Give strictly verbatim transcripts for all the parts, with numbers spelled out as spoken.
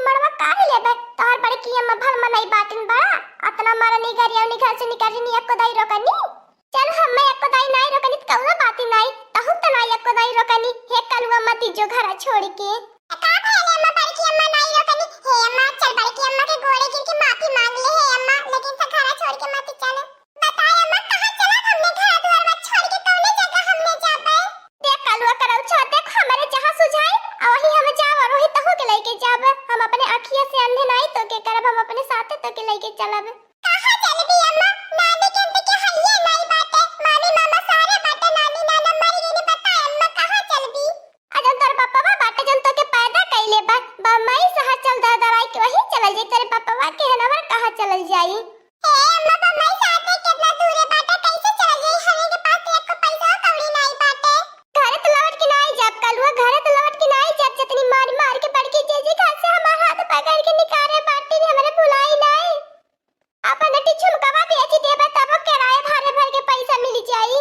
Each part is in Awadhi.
मड़वा काहे लेबे? तोहर बड़की अम्मा भल मनई बाटिन बड़ा, अतना मरनी गरियौनी घर से निकलनी एको दाई रोकनी। चल हम्मे एको दाई नाई रोकनी त कउनो बाती नाई, तहू त नाई एको दाई रोकनी। हे कलुआ मती जो घरा छोड़ के। का भले अम्मा बड़की अम्मा नाई रोकनी? हे अम्मा चल बड़की अम्मा के गोड़े गिर के माफी मांग ले हे अम्मा, लेकिन से घरा छोड़ के मती चल। बताए अम्मा, कहाँ चलब हमने? घर दुआर मत छोड़ के कौने जगह हमने जाबे? देख कालुआ करौछा, देख हमरे जहाँ सुझाए, आ वही हम जाब और वही तहू के लइके जाब। हम अपने अखिया से अंधे नाई तो के करब, हम अपने साथे तो के लइके चलब। कहाँ चलबी अम्मा? नानी के अंत के हइये नाई बाटे, मामी मामा सारे बाटे, नानी नाना मर गइनी। बताए अम्मा, कहाँ चलबी? आ जौन तोर बपवा बाटे, जौन तोके पैदा कइले बा, बम्बई शहर चल दरदराई के वहीं चलल जाई। तोरे बपवा के हनवर कहाँ चलल जाई? ए अम्मा, बम्बई से आते कितना दूर है बाटे, कैसे चल जाई? हमें के पास तो एको पैसा कौड़ी नाई बाटे। घरे तो लौट के नाई जाब कलुआ, घरे तो लौट के नाई जाब। जतनी मार मार के बड़की जीजी घर से हमार हाथ पकड़ के निकारे बाटी, हमरे भुलाई नाई। अपन बेटी झुमकवा बेच देबे तब किराए भाड़े भर के पैसा मिल जाई।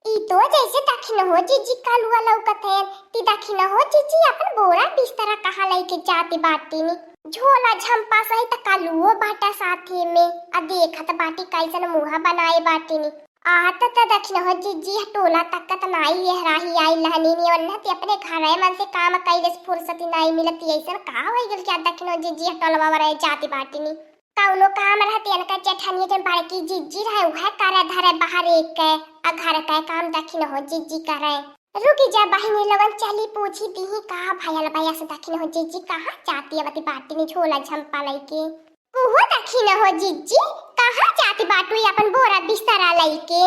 ई तो जैसे दखिन हो जीजी कलुआ लौकत है, ती दखिन हो जीजी अपन बोरा बिस्तरा कहाँ लइके जाती बाटी नी। झोला झंपा सहित कलुओ बाटा साथे में, आ देखत बाटी कैसन मुँहा बनाए बाटी नी। आहत त दखिन हो जीजी टोला तकत नाई, ये राही आई लहनी नी, ओन्हती अपने घरे मन से काम कइले से फुर्सती नाई मिलत, ऐसन का होइ गेल क्या दखिन हो जीजी टोलवा वरे जाती बाटी नी। कौनो काम रहती इनका जेठनिया जौन बड़की जीजी रहे, उहे करे धरे बाहर एक के, आ घर के काम दखिन हो जीजी करे। रुकी जा बहिनी लोगन, चली पूछी दीही का भयल बयस दखिन हो जीजी, कहाँ जाती अवती बाटी नी झोला झंपा लइके। उहो दखिन हो जीजी, कहाँ जाती बाटू अपन बोरा बिस्तरा लइके?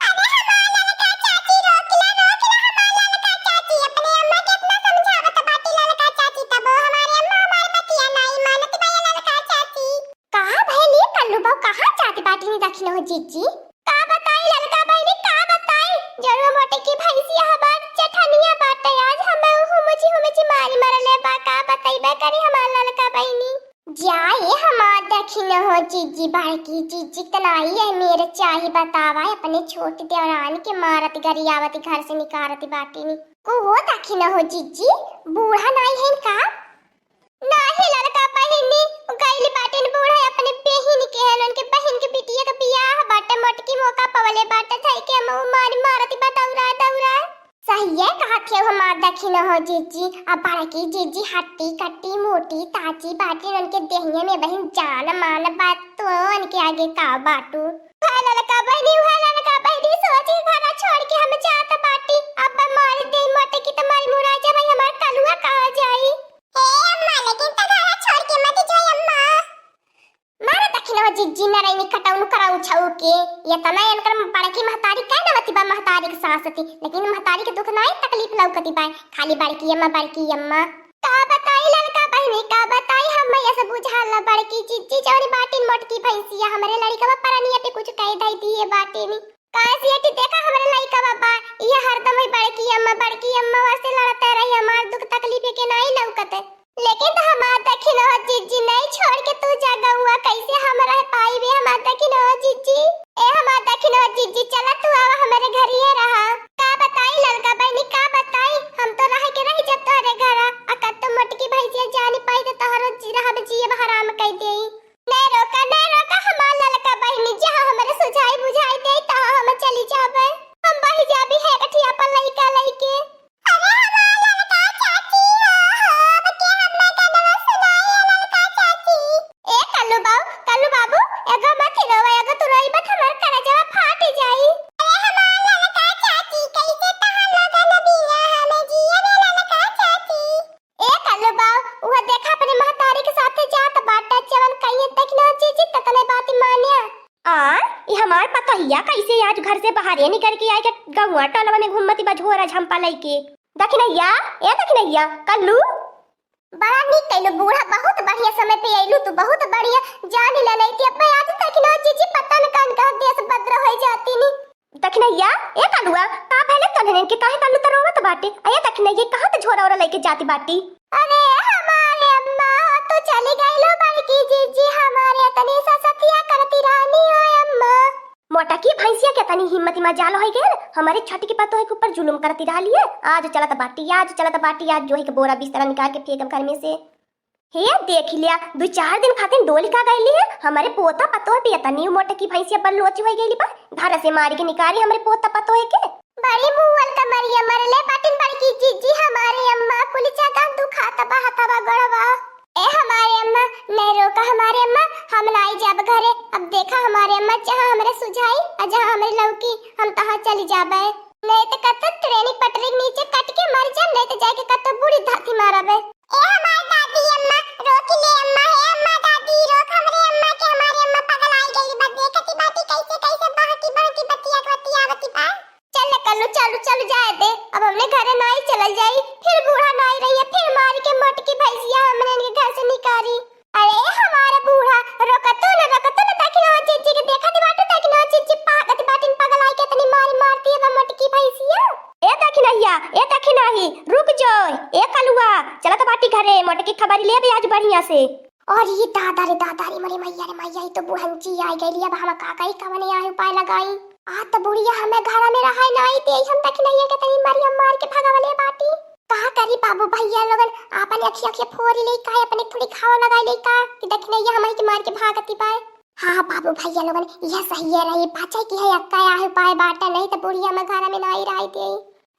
अरे हमार ललका चाची, रोक ला, रोक ला हमार ललका चाची, अपने अम्मा के इतना समझावत बाटी ललका चाची, तबो हमारे अम्मा हमार बतिया नाई मानत बा ये ललका चाची। का भइल ये कल्लू बहू, कहाँ जात बाटी नी दखिन हो जीजी? का बताई ललका बहिनी, का बताई? जरूर मोटे की भैंसिया हमार चठनिया बाटे, आज हमें हुमुची हुमुची मारी मरले बा, का बताई बे करी हमार ललका बहिनी। जाए हमार दखिन हो जीजी, बड़की जीजी तनाई है मेरे चाही बतावा, अपने छोटी देवरान के मारत गरियावत घर से निकारत बाटी नी। को हो दखिन हो जीजी, बूढ़ा नाई है का? नाही ललका बहिनी, गइल बाटिन बूढ़ा अपने बहिन के हन, उनके बहिन के बिटिया के बियाह बाटे, मोटकी मौका पवले बाटे, धई के मुँह मारी मारती बा दौरा दौरा। सहिए कहत है हमार दखिन हो जीजी, आ बड़की जीजी हट्टी कट्टी मोटी ताची बाटिन, उनके देहिया में बहिन जान मान बात तो उनके आगे का बाटू। उहे ललका बहिनी, उहे ललका बहिनी, सोच के घरा छोड़ के हम जात बाटी, अब मार दे मोटकी तो मारी मुरा जा भाई, हमार कलुआ कहाँ जाई? हे अम्मा, लेकिन त घरा छोड़ के मत जाई अम्मा। मारे दखिन हो जिज्जी नरैनी कटौन कराऊ छऊ के, ये तना इनकर बड़की महतारी कह नवती बा महतारी के सास थी, लेकिन महतारी के दुख नाई तकलीफ लौकती बा, खाली बड़की अम्मा, बड़की अम्मा। का बताई ललका बहिनी, का बताई हम, ये सब बुझाला बड़की जिज्जी जौन बाटिन मोटकी भैंसिया, हमरे लड़िकवा परनिया पे कुछ कह दई दिए बाटिन। काहे से कि देखा हमरे लइका बाबा, ये हरदम ही बड़की अम्मा, बड़की अम्मा वास्ते लड़ते रही, हमार दुख तकलीफ के नाई लौकत। लेकिन त हमार दखिन हो जिज्जी नाई छोड़ के तू जा गौआ, कैसे हम रह पाई बे हमार दखिन हो जिज्जी? ए हमार दखिन हो जिज्जी, चला तू आवा हमरे घरिये रहा। का बताई ललका बहिनी, का बताई, हम तो रह के रह जब तोहरे घरा, आ कत्तो मोटकी भैंसिया जानी पाई त तोहरो जी-, रहब जियब हराम कई देई। नहीं रोका, नहीं रोका हमार ललका बहिनी, जहाँ हमरे सुझाई बुझाई दे, तहाँ हम चली जाबे। हम बही जाबी है गठिया पर लइका लइके। अरे हमार ललका चाची हो, हो, अब के हमें गनवा सुनाई है ललका चाची। ए कल्लू बाबू, कल्लू बाबू, एगो मत रोवा, एगो तू रोई मत, हमार करेजवा फाट जाई। अरे हमार ललका चाची, कैसे तहार लगन बिया, हमें जिए में ललका चाची। ए कल्लू बाऊ, उहे देखा अपने महतारी के साथे जात बाटे, जवन कहिए देखनो जीजी ततने बात मानिया। आ, ई हमार पतोहिया कैसे आज घर से बाहरे निकल के आई के गौआ टोलवा में घूमती बा झोरा झंपा लइके। दखिनैया, ए दखिनैया, कल्लू। बड़ा नीक कैलू बूढ़ा, बहुत बढ़िया समय पे अइलू तू, बहुत बढ़िया। जान ले नहीं थी अब आज देखनो जीजी पता न कौन कौन देश बद्र हो जाती नी। दखिनैया, ए कलुआ, का भले तोहने के काहे कल्लू त रोवत बाटे? अये दखिनैया, कहाँ त झोरा ओरा लइके जाती बाटी? अरे हमारे अम्मा हो, तू चली गइलो बड़की जीजी, हमारे इतनी ससतिया करती रहनी हो अम्मा। मोटा की भैंसिया के तनी हिम्मत मजाल होइ गइल, हमारे छठ के पतोह के ऊपर जुलुम करती रहली है। आज चलत बाटी, आज चलत बाटी, आज जो है के बोरा बिस्तरा निकाल के फेंकब घर में से। हे देख लिया, दो चार दिन खातिर डोल का गइली है, हमरे पोता पतोह पे इतनी मोटकी भैंसिया बल्लोच होइ गइली बा, घर से मारी के निकारी हमरे पोता पतोह के। बड़ी मुअल कमरिया मरले बाटिन बड़की जीजी, हमारे अम्मा कुल जगह दुखात बा हथवा गोड़वा। ए हमारे अम्मा, नहीं रोका हमारे अम्मा, हम नाई जाब घरे। अब देखा हमारे अम्मा, जहाँ हमरे सुझाई और जहाँ हमरे लौकी, हम तहाँ चली जाबे। नहीं तो कत्तो ट्रेन पटरी के नीचे कट के मर जा, नहीं तो जाके कत्तो बूढ़ी धाथी मारबे। ए हमार दादी अम्मा, रोक ले अम्मा, हे अम्मा दादी, रोक हमरे अम्मा के, हमारे अम्मा पगलाई गई बा, देखती बाटी कैसे कैसे बहकी बहकी बतिया बतियावती बा। चल कल्लू, चलू, चलू जाए दे, अब हमने घरे नाई चलल जाई, फिर बूढ़ा नाई रहिए, फिर मार के मोटकी भैंसिया हमने इनके घर से निकारी। अरे हमारा बूढ़ा, रोकतो न, रोकतो न, देखी ना जीजी के, देखत बाटू, देखी ना जीजी पागत बाटिन, पगलाई के इतनी मारी मारती है बा मोटकी भैंसिया। ए देखी नहिया, ए देखी नाही, रुक जो, ए कलुआ, चलत बाटी घरे, मोटकी खबरी लेबे आज बढ़िया से। और ये दादा रे दादा रे, मोरे मैया रे मैया, ये तो बुढ़ंची आई गई, अब हम का करी, कवने आए उपाय लगाई? आ तो बुढ़िया हमें घर में रहाई नाई ते, हम देखी नहिया के तनी मारी हम मार के भगावले बाटी। का करी बाबू भैया लोगन, आपन अखिया अखिया फोरी ले का, अपने थोड़ी घाव लगाई ले का, कि देखी नहिया हमारी के मार के भागती बाय। हाँ बाबू भैया लोगन, यह सही है रही, बाचा की है अक्का आए उपाय बाटा, नहीं तो बुढ़िया हमें घर में नाई रहाई दे।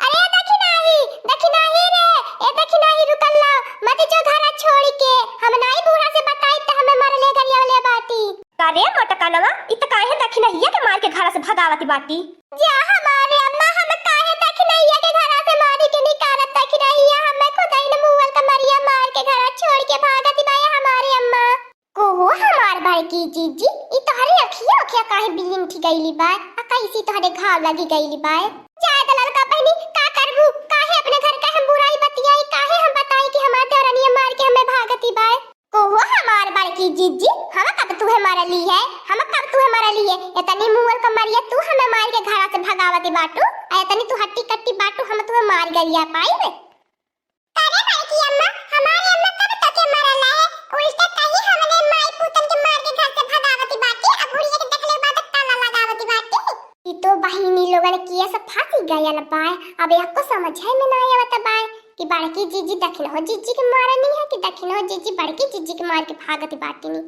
अरे दखिनाही, दखिनाही रे, ए दखिनाही रुकल ना, मत जो घरा छोड़ के, हम नाई बूढ़ा से बताई त हमें मरले गरियावले बाटी। का रे मोटकनवा, इ त काहे दखिनहिया के मार के घरा से भगावत बाटी? जा हमारे अम्मा, हम काहे दखिनहिया के घरा से मारी के निकारत दखिनहिया, हमें खुदाई न मुअल का मरिया मार के घरा छोड़ के भागत बाया हमारे अम्मा। ओहो हमार बड़की जीजी, ई तोहरे अखिया अखिया काहे बिलिंठी गईली बाय? आ कैसी तोहरे घाव लगी गईली बाय? जाए द ललका बहिनी, का करबू? काहे अपने घर का हम बुराई बतियाई? काहे हम बताई कि हमार देवरनिया मार के हमें भागती बाय? ओहो हमार बड़की जीजी, हम कब तुहे मरली है? हम कब तुहे मरली है? इतनी मुअल का मरिया तू हमें मार के घरा से भगावती बाटू, आ इतनी तू हट्टी कट्टी बाटू, हम तुहे मार गरिया पाई? अरे बड़की अम्मा, हमारे अम्मा कब तोके मरला है? उल्टे कही हमने माई पूतन के मार के घर से भगावती बाटी, अब बुढ़िया के देखले बाद ताला लगावती बाटी। ई तो बहिनी लोगन के सब फांसी गयल बाय। अब एको समझे में ना आवत बाय कि बड़की जीजी दखिनहो जीजी के मारनी है कि दखिनहो जीजी बड़की जीजी के मार के भागत बाटिनी।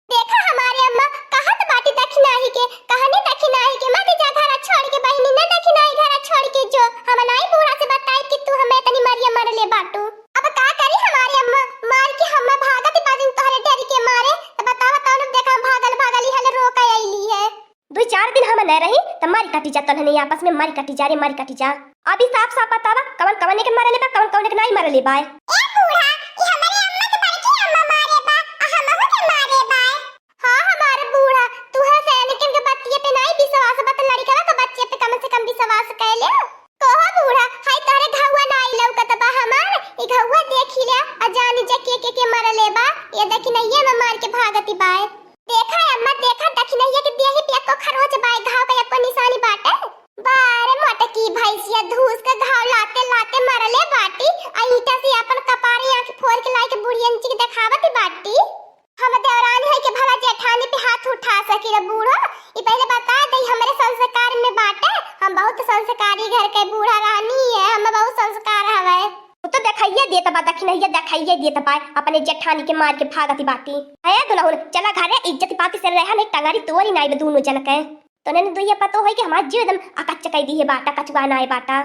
देखा हमारे अम्मा, कहत बाटी दखिनाही के, कहने दखिनाही के, मत जा घरा छोड़ के बहिनी, न दखिनाही घरा छोड़ के जो, हम नाई बूढ़ा से बताई कि तू हमें इतनी मरिया मरले बाटू। अब का करी हमारे अम्मा, मार के हमें भागत बाजिन तोहरे डर के मारे, त बतावा तौन देखा हम भागल भागल इहल रोक अइली है। दो चार दिन हम न रही, त मारी कटी जा तोहने आपस में, मारी कटी जा रे, मारी कटी जा। अभी साफ साफ बतावा, कवन कवने के मरले बा, कवन कवने के नाई मरले बा। ए बूढ़ा, ई हमरे अम्मा के बड़की अम्मा मारे बा, आ हमहू के मारे बा। हाँ, हमारे बूढ़ा, तू है सैनिकन के बतिये पे नाई विश्वास बा, त लड़िकवा के बच्चे पे कम से कम विश्वास कर ले। कहो बूढ़ा, हाय तोहरे घउआ नाई लौकत बा हमार, ई घउआ देखी ले, आ जानी जा के, के, के मरले बा, ये दखिनहिया में मार के भागती बाय। देखा अम्मा, देखा दखिनहिया के देही पे एको खरोच बाय, घाव का एको निशानी बाटे। बारे मोटकी भैंसिया धूस के घाव लाते लाते मरले बाटी, आ ईंटा से अपन कपारे आँख फोर के लाई के बुढ़ियन जी के देखावत बाटी। हम देवरानी है के भला जेठानी पे हाथ उठा सकी रे बूढ़ो, ई पहले बता दे हमरे संस्कार में बाटे, हम बहुत संस्कारी घर के बूढ़ा रानी है, हम बहुत संस्कार हवे। उ तो देखाइए देत बा, दखिनहिया देखाइए देत बा, अपने जेठानी के मार के भागती बाटी। ए दुलहुन, चला घरे, इज्जत पाती से रहा, नहीं टंगरी तोरी नाई बे दूनो जन के। तो नने दुइया पतो होई कि हमार जीव एकदम अकच्च कई दी है बाटा, कचुआ नाई बाटा।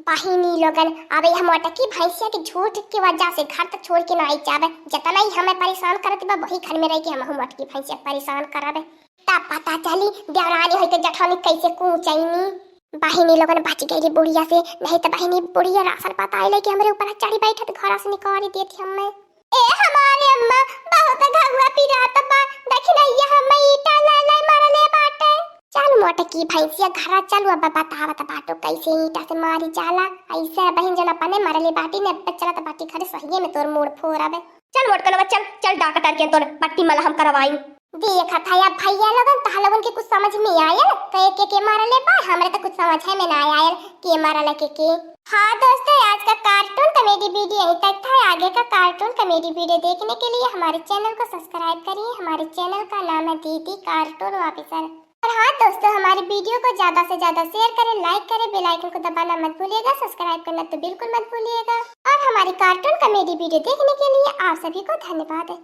बहिनी लोगन, अब यह मोटकी भैंसिया के झूठ की वजह से घर तो छोड़ के नाई जावे, जितना ही हमें परेशान करत बा, वही घर में रह के हमहू मोटकी भैंसिया परेशान करबे। तब पता चली देवरानी होई के जेठानी कैसे कूचैनी। बहिनी लोगन बच गईली बुढ़िया से, नहीं तो बहिनी बुढ़िया रासन पताई लेके हमरे ऊपर चढ़ी बैठत घर से निकाली देती हमें। ए हमारे अम्मा, बहुत घउआ पिरात बा, दखिनहिया हमें ईंटा ले ले मरले बाटे। चल मोटकी भैंसिया घरा चलू, अब बतावत बाटू कैसे ईंटा से मारी जाला। ऐसे बहिन जन अपने मरले बाटी ने, अब चलत बाटी घरे सहिए में तोर मूड़ फोरबे। चल मोटकनवा चल, चल डॉक्टर के तोर पट्टी मलहम करवाई। देखत है अब भैया लोगन, तहा लोगन के कुछ समझ में आयल, के, के, के मारले बा, हमरे तो कुछ समझ में ना आयल, के मारल के, के। हाँ दोस्तों, आज का cartoon comedy video यहीं तक था। आगे का cartoon comedy video देखने के लिए हमारे channel को subscribe करिए। हमारे channel का नाम है दीदी Cartoon Officer। हाँ दोस्तों, हमारी वीडियो को ज्यादा से ज्यादा शेयर करें, लाइक करें, बेल आइकन को दबाना मत भूलिएगा, सब्सक्राइब करना तो बिल्कुल मत भूलिएगा। और हमारी कार्टून कॉमेडी वीडियो देखने के लिए आप सभी को धन्यवाद।